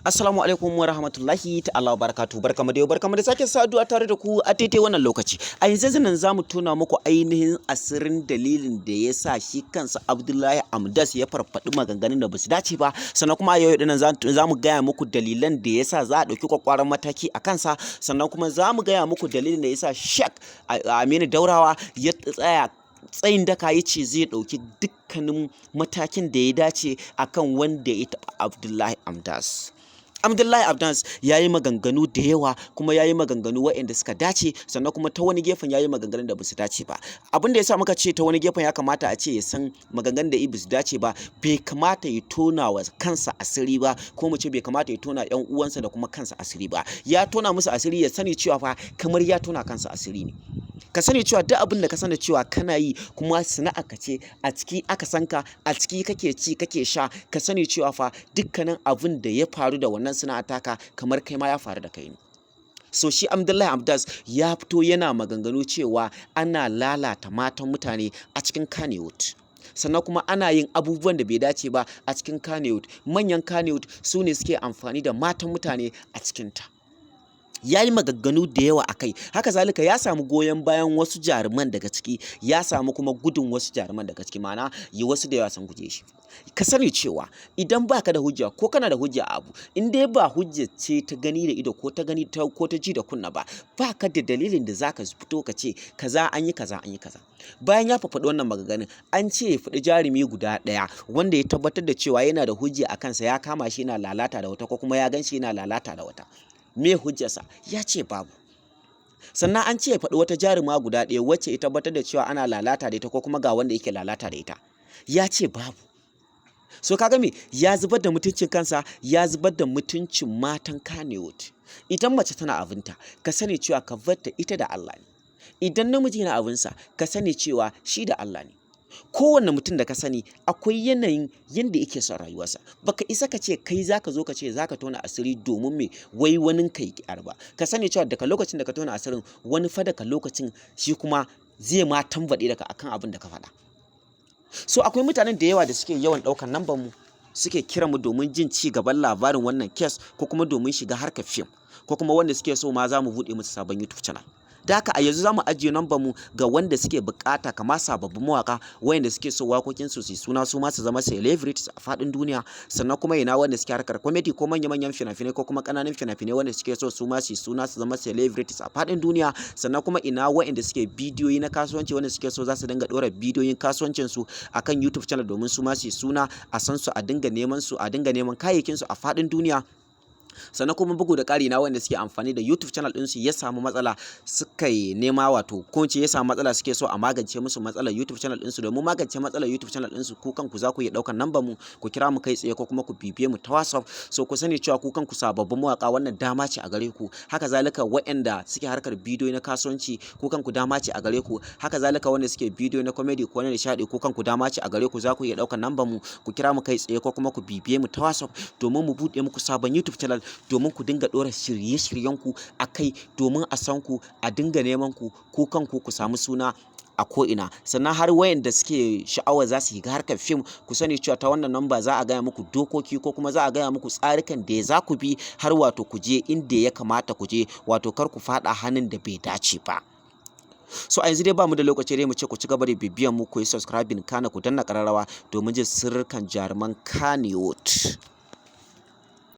Assalamu alaikum wa rahmatullahi ta'ala wa barakatuhu. Barkamu da yau, barkamu da sake saduwa tare da ku a daidai wannan lokaci. A yanzu nan za mu tona muku ainihin asirin dalilin da ya sa shi kansa Abdullahi Amdas ya farfaɗi maganganun da basu dace ba. Sannan kuma a yau dinnan za mu gaya muku dalilan da ya sa za a ɗauki kwakwaran mataki a kansa. Sannan kuma za mu gaya muku dalilin da ya sa Sheikh Aminu Daurawa ya tsaya tsayin daka, ya ce zai ɗauki dukkanin matakin da ya dace akan wanda ya taɓa Abdullahi Amdas. Abdullahi Amdas ya yi maganganu da yawa, kuma ya yi maganganu waɗanda suka dace, sannan kuma ta wani gefen ya yi maganganun da ba su dace ba. Abin da ya sa muka ce ta wani gefen ya kamata a ce ya san maganganun da ba su dace ba, bai kamata ya tona wa kansa asiri ba, ko mu ce bai kamata ya tona ƴan uwansa da kuma kansa asiri ba. Ya tona musu asiri, ya sani cewa fa kamar ya tona kansa asiri ne. Ka sani cewa duk abin da ka sani cewa kana yi, kuma sana'a ka ce, a ciki aka san ka, a ciki kake ci kake sha, ka sani cewa fa dukkanin abin da ya faru da wannan sana'a taka, kamar kai ma ya faru da kai ne. So shi Abdullahi Amdas ya fito yana maganganu cewa ana lalata matan mutane a cikin Kannywood. Sannan kuma ana yin abubuwan da bai dace ba a cikin Kannywood. Manyan Kannywood su ne suke amfani da matan mutane a cikinta. Ya yi maganganu da yawa a kai. Haka zalika ya samu goyon bayan wasu jaruman daga ciki, ya samu kuma gudun wasu jaruman daga ciki, ma'ana yi wasu da yawa sun guje shi. Ka sani cewa idan baka da hujja, ko kana da hujja a abu, in dai ba hujja ce ta gani da ido ko ta gani ta ko ta ji da kunna ba, baka da dalilin da zaka fito ka ce kaza an yi kaza, an yi kaza. Bayan ya faɗi wannan maganganun, an ce ya faɗi jarumi guda ɗaya wanda ya tabbatar da cewa yana da hujja a kansa, ya kama shi yana lalata da wata, ko kuma ya gan shi yana lalata da wata. Me hujjarsa? Ya ce babu. Sannan an ce ya faɗi wata jaruma guda ɗaya wacce ya tabbatar da cewa ana lalata da ita, ko kuma ga wanda yake lalata da ita. Ya ce babu. So kaga me? Ya zubar da mutuncin kansa, ya zubar da mutuncin matan Kannywood. Idan mace tana abinta, ka sani cewa ka barta ita da Allah ne. Idan namiji yana abinsa, ka sani cewa shi da Allah ne. Kowanne mutum da ka sani akwai yanayin yanda yake son rayuwarsa. Baka isa ka ce kai zaka zo ka ce zaka tona asiri domin me wai wanin ka ya ba. Ka sani cewa daga lokacin da ka tona asirin wani fa, daga lokacin shi kuma zai ma tambaɗe daga akan abin da ka faɗa. So akwai mutanen da yawa da suke yawan ɗaukan namban mu, suke kiran mu domin jin ci gaban labarin wannan case, ko kuma domin shiga harkar fim, ko kuma wanda suke so ma za mu buɗe musu sabon YouTube channel. Da haka a yanzu za mu ajiye namban mu ga wanda suke bukata, kamar sababbin mawaka wayanda suke so wakokin su su suna, su ma su zama celebrities a faɗin duniya. Sannan kuma ina wanda suke harkar comedy ko manya-manyan fina-finai ko kuma ƙananan fina-finai, wanda suke so su ma su suna, su zama celebrities a faɗin duniya. Sannan kuma ina wayanda suke bidiyoyi na kasuwanci, wanda suke so za su dinga ɗora bidiyoyin kasuwancin su akan YouTube channel domin su ma su suna, a san su, a dinga neman su, a dinga neman kayayyakin su a faɗin duniya. Sannan kuma bugu da ƙari, na wanda suke amfani da YouTube channel ɗinsu ya samu matsala, suka yi nema, wato ko ce ya samu matsala, suke so a magance musu matsalar YouTube channel ɗinsu. Domin magance matsalar YouTube channel ɗinsu, ku kanku za ku iya ɗaukar nambar mu, ku kira mu kai tsaye, ko kuma ku bibiye mu ta WhatsApp. So ku sani cewa ku kanku sababbin mawaka, wannan dama ce a gare ku. Haka zalika waɗanda suke harkar bidiyo na kasuwanci, ku kanku dama ce a gare ku. Haka zalika wanda suke bidiyo na comedy ko na nishaɗi, ku kanku dama ce a gare ku. Za ku iya ɗaukar nambar mu, ku kira mu kai tsaye, ko kuma ku bibiye mu ta WhatsApp domin mu buɗe muku sabon YouTube channel, domin ku dinga ɗora shirye-shiryenku a kai, domin a san ku, a dinga neman ku, ku kanku ku samu suna a ko'ina. Sannan har wayanda suke sha'awar za su shiga harkar fim, ku sani cewa ta wannan namba za a gaya muku dokoki, ko kuma za a gaya muku tsarikan da za ku bi har wato ku je inda ya kamata ku je, wato kar ku faɗa hannun da bai dace ba. So a yanzu dai ba mu da lokaci, dai mu ce ku ci gaba da bibiyan mu, ku yi subscribing, kana ku danna ƙararrawa domin jin sirrikan jaruman Kannywood.